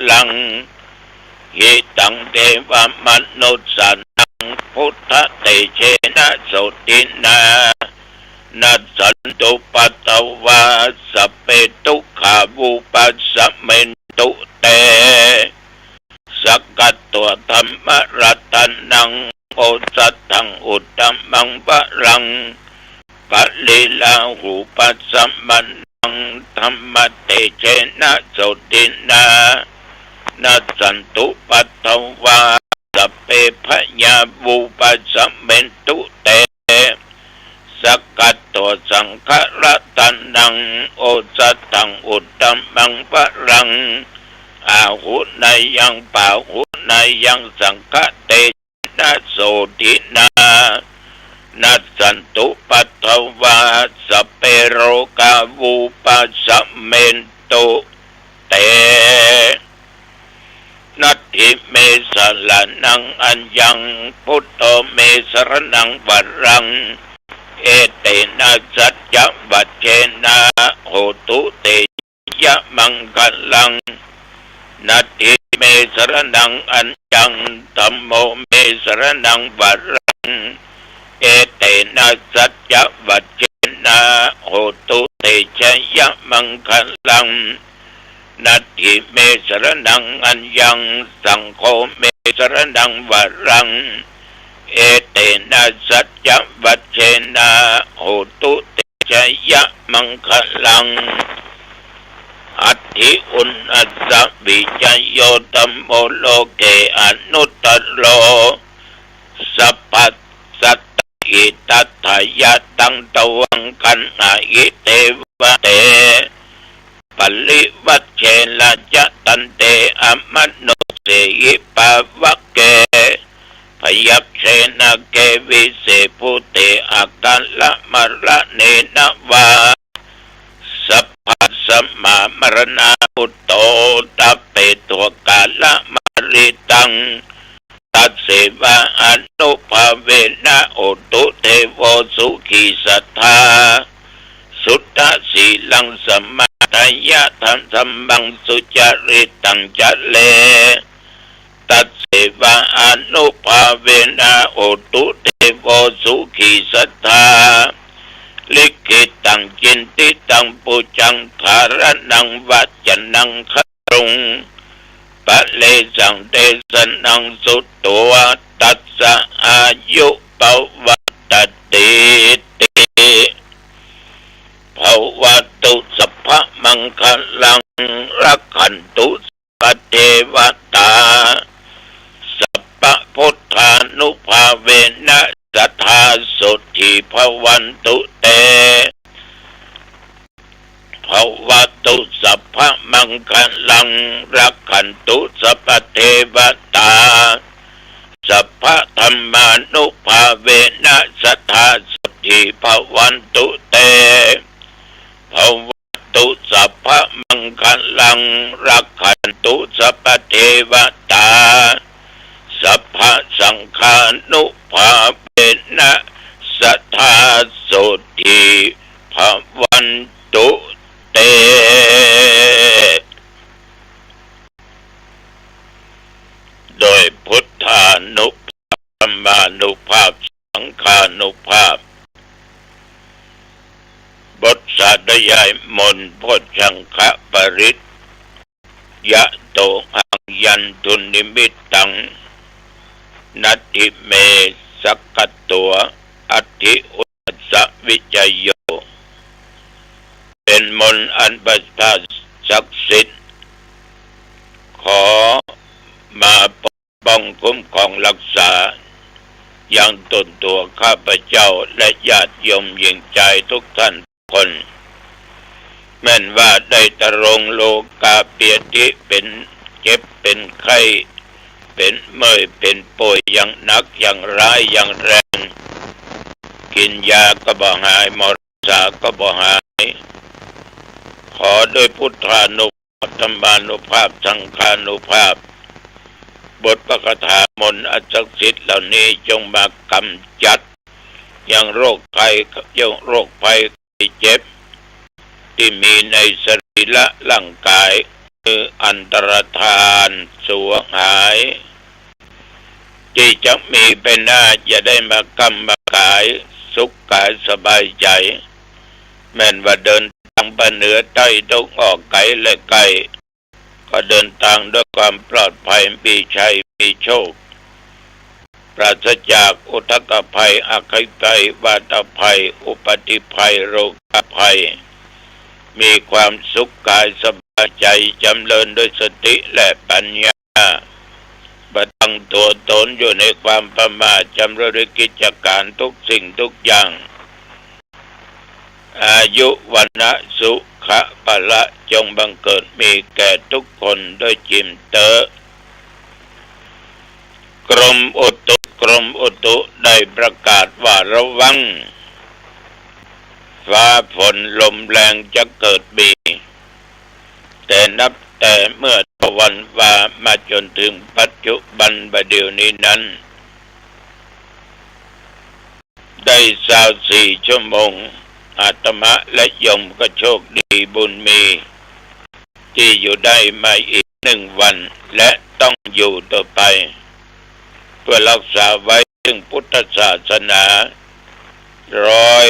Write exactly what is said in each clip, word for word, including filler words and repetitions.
ลัง หิตัง เทวะ มนุสสานัง พุทธะ เตเชนะ โสตินะ นัสสันตุ ปัทวา สัพเพ ทุกขา วุปัสสะเมนตุ เต สักขะโต ธัมมะ รัตนัง โอสถัง อุตตมัง วรัง กะลิลาหู ปัสสะมะนัง ธัมมะ เตเชนะ โสตินะ นัสสันตุ ปัทวา สัพเพ พยา วุปัสสะเมนตุ เต สักขะโต สังขะ รัตนัง โอสถัง อุตตมัง วรัง อาหุเนยัง ปาหุเนยัง สังขะ เตเชนะ โสตินะ นัสสันตุ ปัทวา สัพเพ โรกา วุปัสสะเมนตุ เต นัตถิ เม สะระณัง อัญญัง พุทโธ เม สะระณัง วรัง เอเตนะ สัจจวัจเจนะ โหตุ เตชะยะ มังคะลัง นัตถิ เม สะระณัง อัญญัง ธัมโม เม สะระณัง วรัง เอเตนะ สัจจวัจเจนะ โหตุ เตชะยะ มังคะลัง นัตถิ เม สะระณัง อัญญัง สังโฆ เม สะระณัง วรัง เอเตนะ สัจจวัจเจนะ โหตุ เตชะยะ มังคะลัง อัตถิ อุณณัสสะ วิจโย ธัมโม โลเก อนุตตโร สัพพะ สัตตะ หิตัตถะยะตัง ตวัง คัณหะหิ เตวะเต ปริวัจเชนะ จะตันเต อมโนเสหิ ปะวะเก พยัคเขนะ เกวิเส ภูเต อะกาละมะระเณนะวา สัพพะ สัมมามะระณา พุทโธ ทัพเพ โท กาละมะริตัง ตัสเสวะ อานุภาเวนะ โหตุ เทโว สุขี สัตถา สุตถะ สีลัง สมาทายะ ธัมมัง สุจาริตัง จะเร ตัสเสวะ อานุภาเวนะ โหตุ เทโว สุขี สัตถา ลิขิตัง จินติตัง ปุจจัง ถาระณัง วะจนัง คารุง ปะเรสัง เตสะนัง สุตวา ตัสสะ อายุ ปะวัตติติ ภะวะตุ สัพพะมังคะลัง รักขันตุ สัพพะเทวะตา สัพพะพุทธานุภาเวนะ สะทา โสตถี ภะวันตุ เต ภะวะตุ สัพพะมังคะลัง รักขันตุ สัพพะเทวะตา สัพพะธัมมานุภาเวนะ สะทา โสตถี ภะวันตุ เต ภะวะตุ สัพพะมังคะลัง รักขันตุ สัพพะเทวะตา สัพพะสังฆานุภาเวนะ สะทา โสตถี ภะวันตุ เต โดยพุทธานุภาพ ธัมมานุภาพ สังฆานุภาพ บทสาธยายมนต์ โพชฌังคปริตร ยะโต หัง ยันตุ นิมิตตัง นัตถิ เม สักขะโต อัตถิ อุณณัสสะ วิจโย เป็นมนต์อันประเสริฐศักดิ์สิทธิ์ ขอมาปกป้องคุ้มครองรักษา ยังตนตัวข้าพเจ้าและญาติโยมหญิงชายทุกท่านทุกคน แม่นว่าได้ตรงโรคาพยาธิ เป็นเจ็บเป็นไข้ เป็นเมื่อยเป็นป่วยอย่างหนักอย่างร้ายอย่างแรง กินยาก็บ่หาย หมอรักษาก็บ่หาย ขอด้วยพุทธานุภาพ ธัมมานุภาพ สังฆานุภาพ บทพระคาถามนต์อันศักดิ์สิทธิ์เหล่านี้จงมากำจัดยังโรคภัย ยังโรคภัยไข้เจ็บ ที่มีในสรีระร่างกาย อันตรธานสูญหาย ตี้จะมีไปหน้า จะได้มาค้ำมาขาย สุขกายสบายใจ๋ แม่นว่าเดินตางไปเหนือใต้ตะวันออก ไก๋และใก้ ก็เดินตางด้วยความปลอดภัย มีชัยมีโชค ปราศจากอุทกภัย อัคคีภัย วาตภัย อุปัตติภัย โรคภัย มีความสุขกายสบายใจ๋จำเริญด้วยสติและปัญญา บ่ตั้งตั๋วต๋นอยู่ในความประมาท จำเริญด้วยกิจก๋านทุกสิ่งทุกอย่าง อายุ วรรณะ สุขะ พละ จงบังเกิดมีแก่ทุกคนด้วยจิ่มเต๊อะ กรมอุตุ กรมอุตุได้ประกาศว่าระวัง ฟ้าฝนลมแรงจะเกิดมี แต่นับแต่เมื่อตะวันวามาจ๋นเถิงปัจจุบันบ่าเดี่ยวนี้นั้น ได้ซาวสี่ชั่วโมง อาตมาและโยมก็โชคดีบุญมี ตี้อยู่ได้มาอีกหนึ่งวัน และต้องอยู่ต่อไป เพื่อรักษาไว้ซึ่งพุทธศาสนาร้อย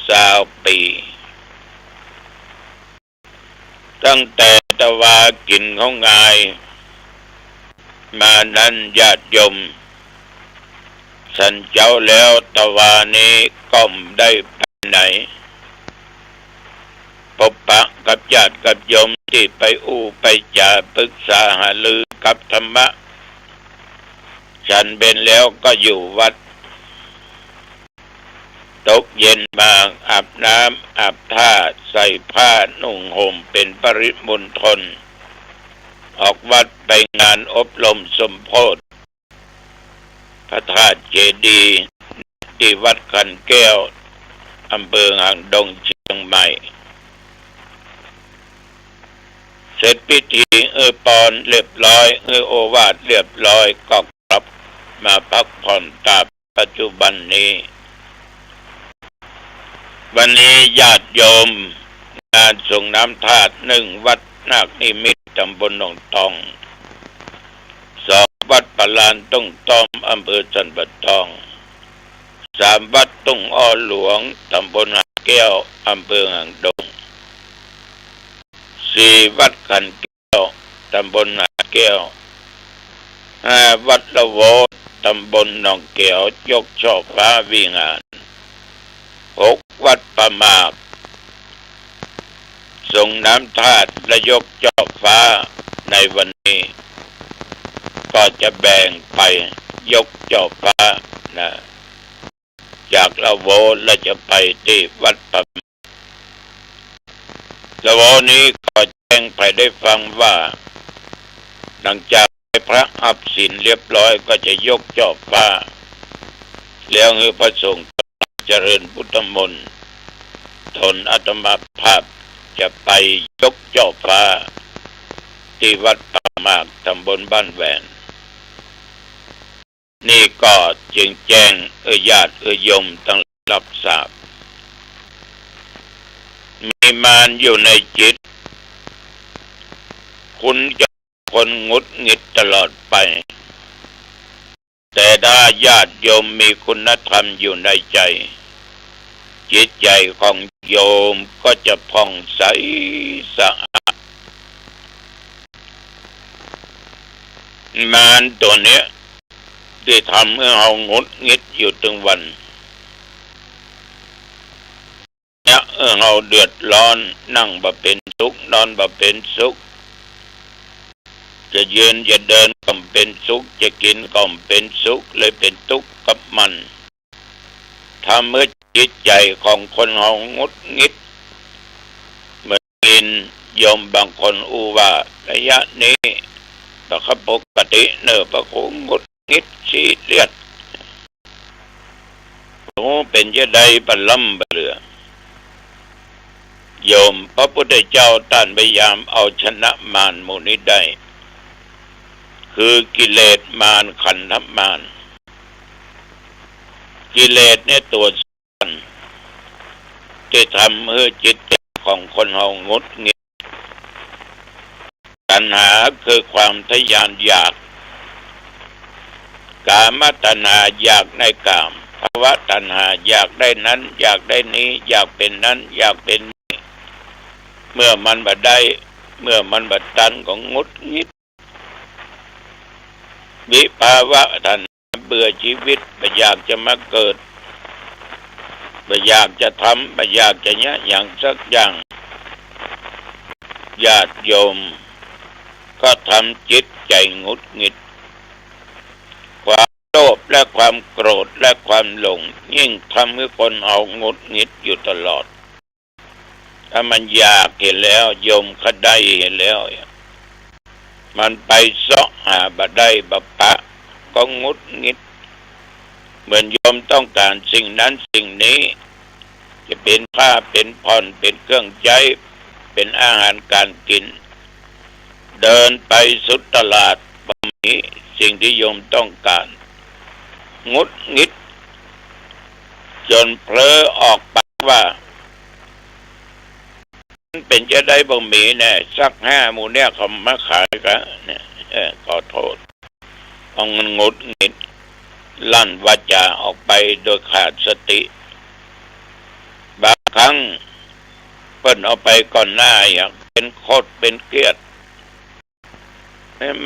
ซาวปี๋ ตั้งแต่ตะวากิ๋นข้าวงายมานั้น ญาติโยม สันเจ๊าแล้วตะวานี้ก็บ่ได้ไปไหน พบปะกับญาติกับโยมตี้ไปอู้ไปจ๋าปรึกษาหารือกับธรรมะ ฉันเพลแล้วก็อยู่วัด ตกเย็นมาอาบน้ำอาบท่า ใส่ผ้านุ่งห่มเป๋นปริมณฑล ออกวัดไปงานอบรมสมโภช พระธาตุเจดีย์ ตี้วัดขันแก้ว อำเภอหางดง เชียงใหม่ เสร็จพิธีอื้อปอนเรียบร้อย อื้อโอวาทเรียบร้อย ก็กลับมาพักผ่อนต๋ามปัจจุบันนี้ วันนี้ญาติโยมงานสรงน้ำธาตุหนึ่ง วัดนาคนิมิตร ตำบลหนองตอง สอง วัดป่าลานต้งต้อม อำเภอสันป่าตอง สาม วัดต้งอ้อหลวง ตำบลหางแก้ว อำเภอหางดง สี่ วัดขันแก้ว ตำบลหางแก้ว ห้า วัดละโว ตำบลหนองแก๋ว ยกช่อฟ้าวิหาร หก วัดป่าหมาก สรงน้ำธาตุและยกช่อฟ้าในวันนี้ ก็จะแบ่งไปยกช่อฟ้านะ จากละโวแล้วจะไปตี้วัดป่าหมาก ละโวนี้ขอแจ้งใผได้ฟังว่า หลังจากไหว้พระอับศีลเรียบร้อยก็จะยกช่อฟ้า แล้วหื้อพระสงฆ์เจริญพุทธมนต์ ตนอาตมาภาพจะไปยกช่อฟ้า ตี้วัดป่าหมาก ตำบลบ้านแหวน นี่ก็จึงแจ้งเอื้อญาติเอื้อโยมตังหลายรับทราบ มีมารอยู่ในจิต คุณจะคนหงุดหงิดตลอดไป แต่ถ้าญาติโยมมีคุณธรรมอยู่ในใจ๋ จิตใจ๋ของโยมก็จะผ่องใสสะอาด มารตั๋วเนี้ย ตี้ทำหื้อเฮาหงุดหงิดอยู่ตึงวัน เยียะหื้อเฮาเดือดร้อน นั่งบ่เป๋นสุข นอนบ่เป๋นสุข จะยืนจะเดินก็บ่เป๋นสุข จะกิ๋นก็บ่เป๋นสุข เลยเป๋นตุ๊กข์กับมัน ทำหื้อจิตใจ๋ของคนเฮาหงุดหงิด เหมือนได้ยินโยมบางคนอู้ว่า ระยะนี้บ่ค่อยปกติเน่อ พระครูหงุดหงิดซีเรียส โอ้ เป๋นจาใดบ่ล่ำบ่เหลือ โยม พระพุทธเจ้าต้านพยายามเอาชนะมารหมู่นี้ได้ คือกิเลสมาร ขันธมาร กิเลสเนี่ยตั๋วสำคัญ ตี้ทำหื้อจิตใจ๋ของคนเฮาหงุดหงิด ณหาคือความทะยานอยาก กามตัณหาอยากในกาม ภวตัณหาอยากได้นั้น อยากได้นี้ อยากเป๋นนั้น อยากเป๋นนี้ เมื่อมันบ่ได้ เมื่อมันบ่ตันก็หงุดหงิด วิภวตัณหาเบื่อชีวิต บ่อยากจะมาเกิด บ่อยากจะทำ บ่อยากจะเยียะหยังสักอย่าง ญาติโยมก็ทำจิตใจหงุดหงิด ความโลภและความโกรธและความหลง ยิ่งทำหื้อคนเฮาหงุดหงิดอยู่ตลอด ถ้ามันอยากเหียแล้ว โยมก็ได้เหียแล้ว มันไปเซาะหาบ่ได้บ่ปะ ก็หงุดหงิด เหมือนโยมต้องการสิ่งนั้นสิ่งนี้ จะเป๋นผ้าเป๋นผ่อน เป๋นเครื่องใจ๊ เป๋นอาหารก๋านกิ๋น เดินไปสุดตลาด บ่มีสิ่งตี้โยมต้องก๋าน หงุดหงิด จ๋นเผลอออกปากว่า มันเป๋นจาใดบ่มีแน่ สักห้าหมู่เนี่ยเขามาขายกะเนี่ย เออ ขอโต้ษ เพราะมันหงุดหงิด ลั่นวาจ๋าออกไปโดยขาดสติ บางครั้งเปิ้นเอาไปก่อนหน้า อย่างเป๋นขดเป๋นเกวียน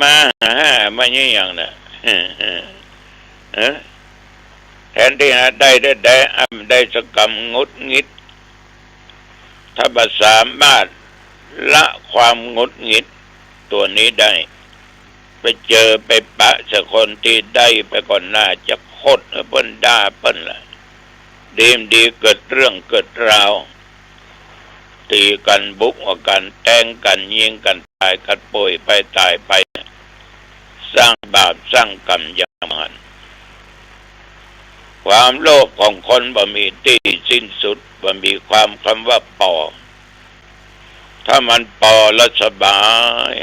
มาหา มาเยียะหยังน่ะ เออ แทนตี้หาได้ได้ได้ อันได้สักกำหงุดหงิด ถ้าบ่สามารถละความหงุดหงิดตั๋วนี้ได้ ไปเจอไปปะสักคนตี้ได้ไปก่อนหน้า จะขดหื้อเปิ้น ด่าเปิ้นละ ดีบ่ดีเกิดเรื่องเกิดราว ตี๋กั๋น บุกกั๋น แตงกั๋น ยิงกั๋นต๋าย กั๋นป่วยไปต๋ายไป สร้างบาปสร้างกรรมอย่างมหันต์ ความโลภของคนบ่มีตี้สิ้นสุด บ่มีความกำว่าปอ ถ้ามันปอแล้วสบาย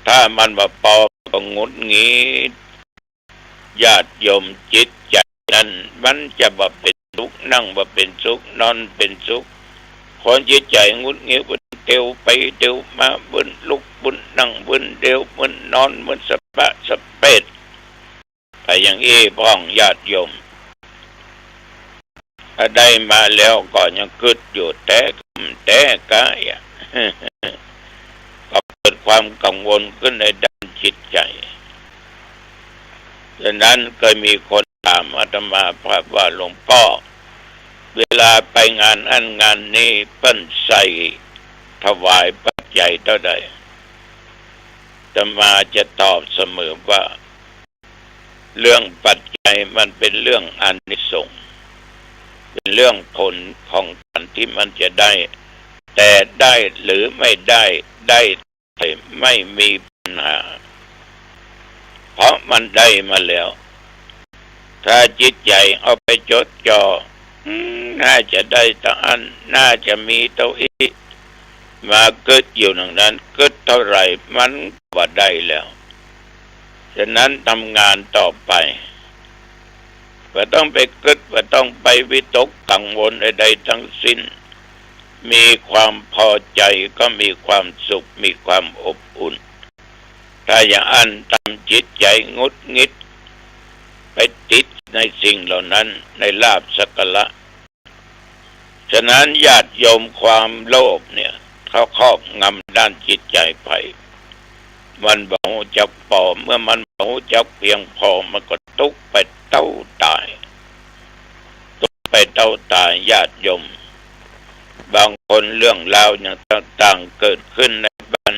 ถ้ามันบ่ปอก็หงุดหงิด ญาติโยม จิตใจ๋นั้นมันจะบ่เป๋นสุข นั่งบ่เป๋นสุข นอนเป๋นสุข คนจิตใจ๋หงุดหงิด บึ้นเตียวไปเตียวมา บึ้นลุก บึ้นนั่ง บึ้นเตียว บึ้นนอน บึ้นสะปะสะเปด ไปอย่างอี้พ่องญาติโยม ถ้าได้มาแล้วก็ยังกึ๊ดอยู่ แต่ แต่กะ ก็เกิดความกังวลขึ้นในด้านจิตใจ๋ ฉะนั้นเคยมีคนถามอาตมาภาพว่า หลวงป้อ เวลาไปงานอั้นงานนี้ เปิ้นใส่ถวายปัจจัยเต้าใด อาตมาจะตอบเสมอว่า เรื่องปัจจัยมันเป๋นเรื่องอานิสงส์ เป๋นเรื่องผลของการตี้มันจะได้ แต่ได้หรือไม่ได้ ได้ ไม่มีปัญหา เพราะมันได้มาแล้ว ถ้าจิตใจ๋เอาไปจดจ่อ อืม น่าจะได้เต้าอั้น น่าจะมีเต้าอี้ มากึ๊ดอยู่อย่างนั้น กึ๊ดเต้าไหร่มันก็บ่ได้แล้ว ฉะนั้นทำงานต่อไป บ่ต้องไปกึ๊ด บ่ต้องไปวิตกกังวลใดๆ ทั้งสิ้น มีความพอใจ๋ก็มีความสุข มีความอบอุ่น ถ้าอย่างอั้นทำจิตใจ๋หงุดหงิด ไปติดในสิ่งเหล่านั้น ในลาภสักการะ ฉะนั้นญาติโยม ความโลภเนี่ย เขาครอบงำด้านจิตใจ๋ไป มันบ่ฮู้จักปอ เมื่อมันบ่ฮู้จักเปียงปอ มันก็ตุ๊กไปเต้าต๋าย ตุ๊กไปเต้าต๋าย ญาติโยม บางคนเรื่องราวอย่างต่างๆ เกิดขึ้นในบ้าน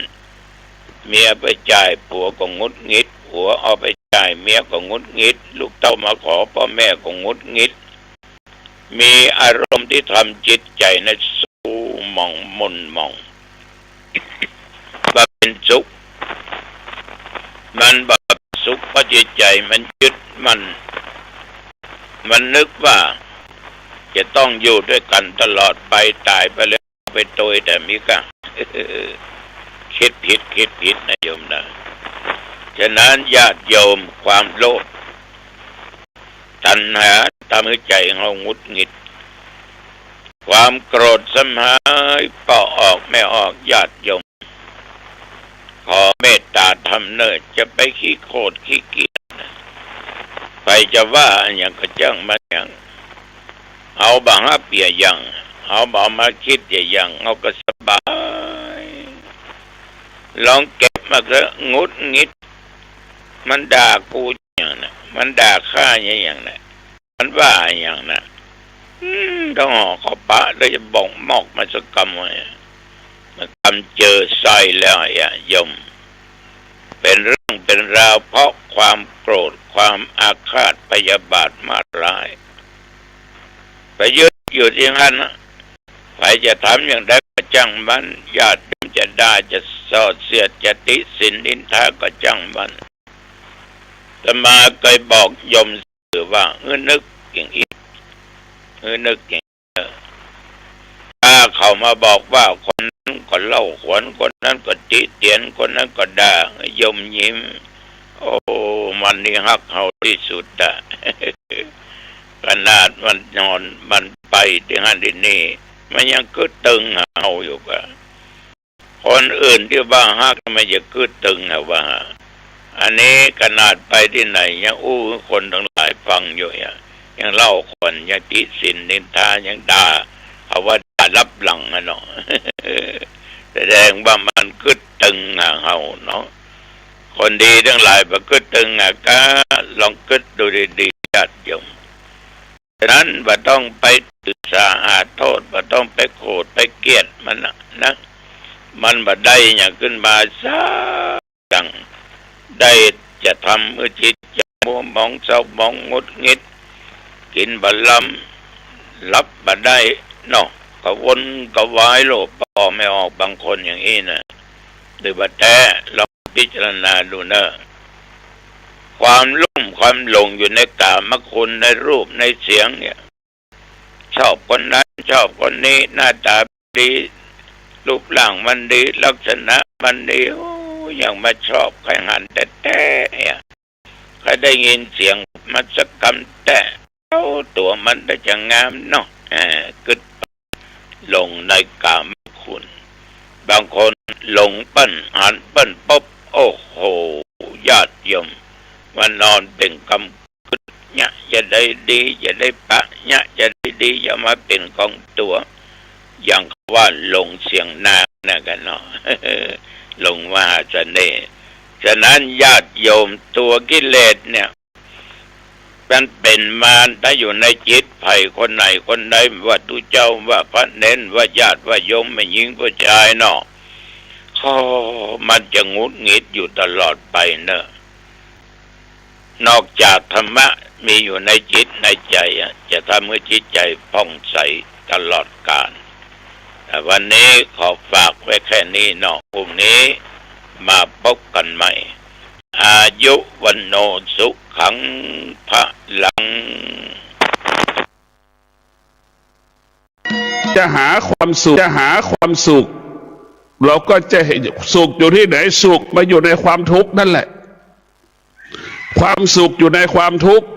เมียไปจ่ายผัวก็หงุดหงิด ผัวเอาไปจ่ายเมียก็หงุดหงิด ลูกเต้ามาขอป้อแม่ก็หงุดหงิด มีอารมณ์ตี้ทำจิตใจ๋นั้นเศร้าหมองหม่นหมอง บ่เป๋นสุข มันบ่สุข เพราะจิตใจ๋มันยึดมั่น มันนึกว่าจะต้องอยู่ตวยกั๋นตลอดไป ต๋ายไปแล้วไปตวยแต๊มีก้า กึ๊ดผิด กึ๊ดผิดนะโยมนะ ฉะนั้นญาติโยม ความโลภ ตัณหาทำหื้อใจ๋เฮาหงุดหงิด ความโกรธซ้ำหายป้อออกแม่ออก ญาติโยม ขอเมตต๋าธรรมเน่อ จะไปขี้โขดขี้เกียจ ใผจะว่าอะหยังก็จ้างมันหยัง เฮาบ่ฮับเยียะหยัง เฮาบ่เอามาคิดเยียะหยัง เฮาก็สบาย ลองเก็บมาเถอะ หงุดหงิด มันด่ากูหยังน่ะ มันด่าข้าหยังน่ะ มันว่าหยังน่ะ อืม ต้องห่อเข้าปะ แล้วจะบ่งบอกมันสักกำว่า มันกำเจอไส้แล้วอะโยม เป๋นเรื่องเป๋นราวเพราะความโกรธ ความอาฆาตพยาบาทมาดร้าย ไปยึดอยู่ตี้หั้นน่ะ ใผจะทำอย่างใดก็จ้างมัน ญาติโยมจะด่า จะส่อเสียด จะติฉินนินทาก็จ้างมัน อาตมาเกยบอกโยม คือว่า หื้อนึกอย่างอี้ หื้อนึกอย่างอี้ ถ้าเขามาบอกว่าคนนั้นก็เล่าขวัญ คนนั้นก็ติเตียน คนนั้นก็ด่า โยมยิ้ม โอ้ มันนี่ฮักเฮาตี้สุดอะ ขนาดมันนอน มันไปตี้หั้นตี้นี่ มันยังกึ๊ดตึงหาเฮาอยู่กา คนอื่นตี้ว่าฮักมันจะกึ๊ดตึงอะว่า อันนี้ขนาดไปตี้ไหนยังอู้หื้อคนตังหลายฟังอยู่อะ ยังเล่าขวัญ ยังติฉินนินทา ยังด่า เอาว่าด่าลับหลังอะเนาะ แสดงว่ามันกึ๊ดตึงหาเฮาเนาะ คนดีตังหลายบ่กึ๊ดตึงหากา ลองกึ๊ดดูดีๆ ญาติโยม ฉะนั้นบ่ต้องไปถือสาหาโต้ษ บ่ต้องไปโขดไปเกียดมันน่ะนะ มันบ่ได้หยังขึ้นมาสักอย่าง ได้จะทำหื้อจิตใจ๋มัวหมอง เศร้าหมอง หงุดหงิด กิ๋นบ่ลำ หลับบ่ได้เนาะ กระวนกระวาย โลภะบ่ออกแม่ออก บางคนอย่างอี้น่ะ หรือบ่แต๊ ลองพิจารณาดูเน่อ ความลุ่มความหลงอยู่ในกามคุณ ในรูปในเสียงเนี่ย ชอบคนนั้น ชอบคนนี้ หน้าต๋าดี รูปร่างมันดี ลักษณะมันดี โอ้ ยังมาชอบ ใค่หันแต๊ๆ เนี่ย ใค่ได้ยินเสียงมันสักกำแต๊ โอ้ ตั๋วมันได้จะงามเนาะ เออ กึ๊ด หลงในกามคุณ บางคนหลงเปิ้น หันเปิ้นปุ๊บ โอ้โห ญาติโยม มานอนเป่งกำ กึ๊ด เยียะจะได้ดี จะได้ปะ เยียะจะได้ดี จะมาเป๋นของตั๋ว อย่างว่าหลงเสียงนางนะกั๋นเนาะ หลงมหาเสน่ห์ ฉะนั้นญาติโยม ตั๋วกิเลสเนี่ย มันเป๋นมาถ้าอยู่ในจิตใผคนไหนคนใด ว่าตุ๊เจ้า ว่าพระเณร ว่าญาติ ว่าโยม แม่ญิงผู้จายเนาะ โอ้ มันจะหงุดหงิดอยู่ตลอดไปเน่อ นอกจากธรรมะมีอยู่ในจิตในใจ๋อะ จะทำหื้อจิตใจ๋ผ่องใสตลอดกาล แต่วันนี้ขอฝากไว้แค่นี้เนาะ พรุ่งนี้มาพบกั๋นใหม่ อายุ วัณโณ สุขัง พลัง จะหาความสุข จะหาความสุข เราก็จะเห็นสุขอยู่ตี้ไหน สุขมาอยู่ในความทุกข์นั่นแหละ ความสุขอยู่ในความทุกข์